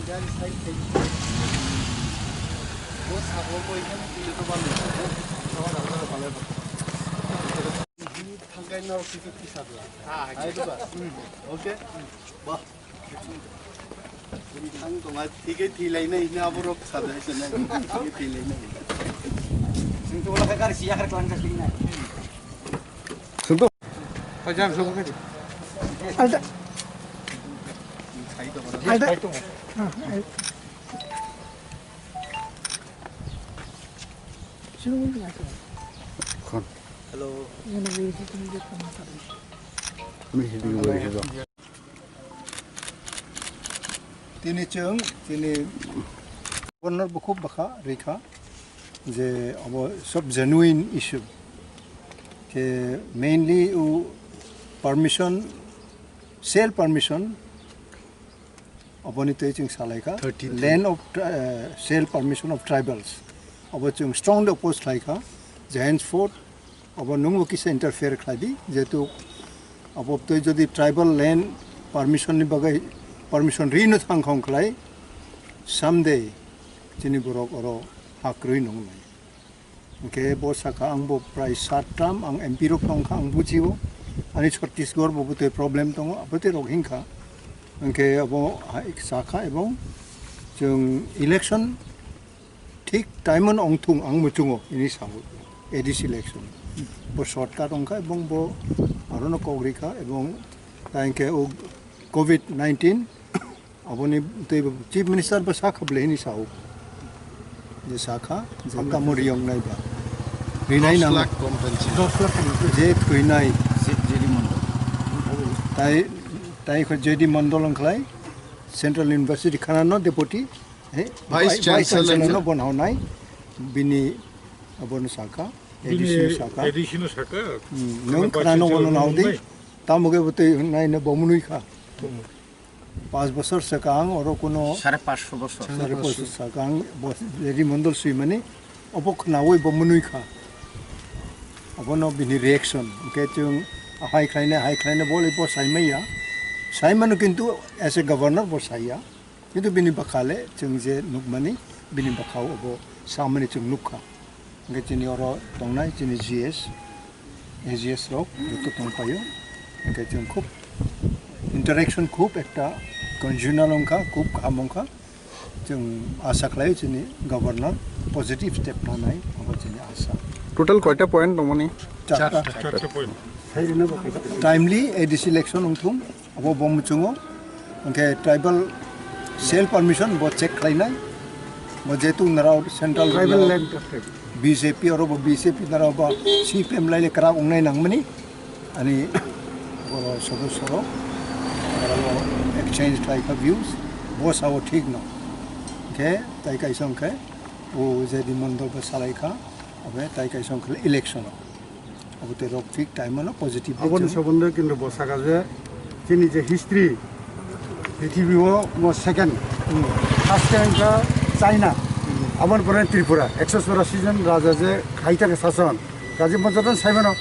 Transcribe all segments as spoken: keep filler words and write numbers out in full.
Okay? Bah. Ang tonga thike thilainai hina aborok sadai sanai. Thike thilainai. Sing to wala kar siya kar klan ka sing na. Sing to. Pajan sung ka. Ada. Ada. Hello. Tini chwng, tini Governor bo khub bwkha rikha je abo sob genuine issue. Ke mainly u permission, sale permission, oboni tei chwng salaikha. Thirty-three. Land of tri-, eh, sale permission of tribals. Abo chwng strongly oppose khlaikha. Je henceforth, abo nwngbo kisa interfere khlai di, jehetu abo tei jodi tribal land permission ni bagwi permission rino thang khong khlai, someday chini borok oro ha kwrwi nung nai. Hwnkhe bo sakha, ang bo prai sat term ang M P rok tong kha, ang bujio, ani Chhattisgarh bo bwtwi problem tongo, abotwi rok hinkha. Hwnkhe abo hai sakha ebong chwng election thik time-o ongthung ang muchungo ini sago A D C election. Bo shortcut ongkha ebong bo arono kok rikha ebong ta hwnkhe o covid nineteen aboni tei bo Chief Minister bo sakha bwlai hini sao. Je sakha je tamo riyong nai ba. Rinai nang. Dos lakh compensation. Je thwinai. J D Mandal. Tai, tai kho J D Mandal wngkhlai Central University khana no deputy. He, Vice Vice Chancellor Chancellor no no. Bon hawnai, bini abono saka, Bini A D C no saka. A D C no saka. Hmm, Khana nwng khana no Vice Chancellor bono no naudi, nai. Tamo ge bwtwi nai no bo mwnwi kha. Hmm. Pas bosor saka ang oro kuno Sare pansho bosor. Sare pansho saka ang bo J D Mandal swimani obo khnawi bo mwnwi kha. Abono bini reaction, hwnkhe chwng ahai khlaina, ahai khlaina bole bo saimaya. Saimano kintu as a governor bo saiya. Kintu bini bwkha le chwng je nukmani, bini bwkha o bo samani chwng nukha. Hwnkhe chini oro tongnai chini G S, A G S rok joto tongpaio. Hwnkhe chwng khub interaction khub ekta conjugal wngkha, khub kaham wngkha. Chwng asa khlaio chini governor positive step lanai, abo chini asa. Total koita point tongmani? Charta. Charta. Charta point. Timely A D C election wngthung. Abo bo muchungo, hwnkhe tribal sale permission bo check khlainai, bo jehetu narao central Tribal land of tribal. B J P oro bo B J P narao bo C P M laile kwrak wngnai nangmani, ani boro sodosyo rok oro exchange khlaikha views, bo sao thik no, hwnkhe tai kaisa hwnkhe o J D Mandal bo salaikha, obe tai kaisa hwnkhe election o. Abo tei rok thik time ano positive Aboni sobondo kintu bo saka je chini je history prithibi o mo second. Hmm. First time ka China. Hmm. Aboni pore Tripura. Ekso chora season raja je khai thangkha sason. Kaje mo joto saimano.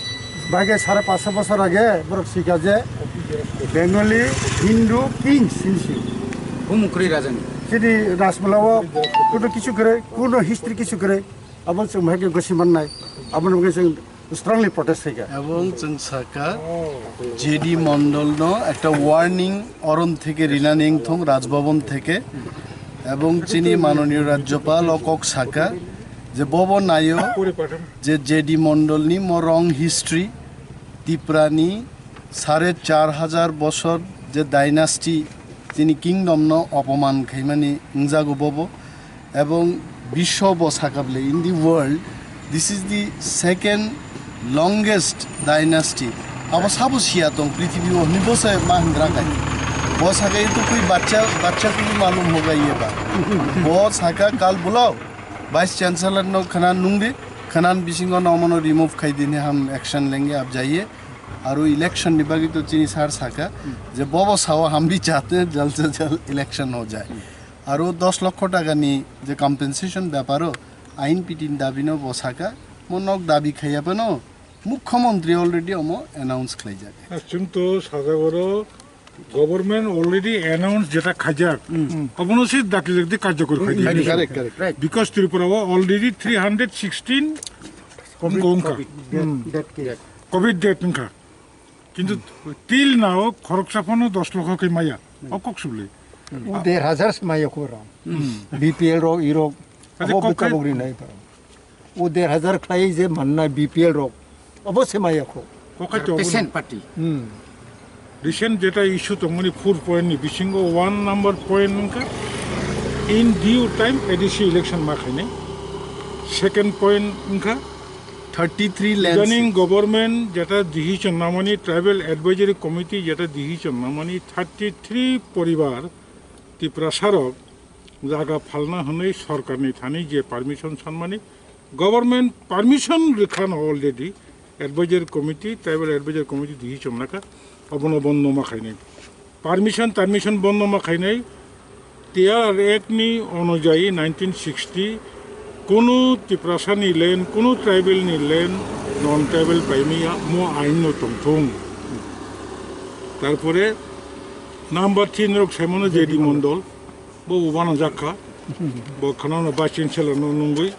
Bage sare pansho bosor age borok sika je Bengali Hindu Kings hinsi. Bumukri rajani. Chini Rajmala o kuno kichu kwrwi, kuno history kichu kwrwi. Abo chwng bahai khe gosi mannai. Aboni bagwi chwng strongly protest khaikha. Ebong chwng sakha, J D Mondol no ekta warning oron theke rinani wngthong Rajbhavan theke, ebong chini manoniyo Rajyapal o kok sakha je bobo naio je J D Mondol ni mo wrong history, Tipra ni sare char hajar bosor je dynasty chini kingdom no opoman khaimani wngjago bobo. Ebong biswo bo sakable, in the world, this is the second longest dynasty. Abo sabo siya tong prithibi o hwnwi bo se ma hwngra khai. Bo sakai tukui bachcha, bachcha koi malum hoga ye ba. Bo saka kal bulao Vice Chancellor no khana nungdi, khanan bisingo no mono remove khai dini, ham action lenge ab jaiye. Aro election ni bagwi to chini sir saka je bobo sao hambi chate jal se jal election ho jai. Aro dos lokho taka ni je compensation beparo ain pitin dabi no bo saka, mo nok dabi khaiya phano mukhyamantri already omo announce khlaijak. Chwng to sajagoro Government already announced jeta khajak, obono se dakti dakti karjokor khaidi. Correct, correct. Because Tripura o already three hundred sixteen wngkha. Covid death wngkha. Kintu till now khoroksa phano dos lokho khe maya. O kok subli. O der hajar se maya khoro. B P L rok, irok. Abo kok khe- bwtabok rinai. O der hajar khlai je manna B P L rok. Obo se maya kho. Kok khe to obo- Patient party. Hmm. Recent jeta issue tongmani four point ni bisingo one number point wngkha in due time A D C election ma khainai. Second point wngkha thirty three lands. Idaning government jeta decision namani, tribal advisory committee jeta decision namani, thirty three poribar Tiprasa rok jaga phalna hwnwi sorkarni thani je permission sanmani, government permission rwkhano already, advisory committee, tribal advisory committee decision lakha, obono bondo ma khainai. Permission, permission bondo ma khainai, T R R Act ni onujayi nineteen sixty, kunu Tiprasa ni land, kunu tribal ni land, non tribal paimaya mo ain no tongthung. Tarpore number three norok saimano J D Mondol, bo ubano jakha, bo khanano vice chancellor no nungwi.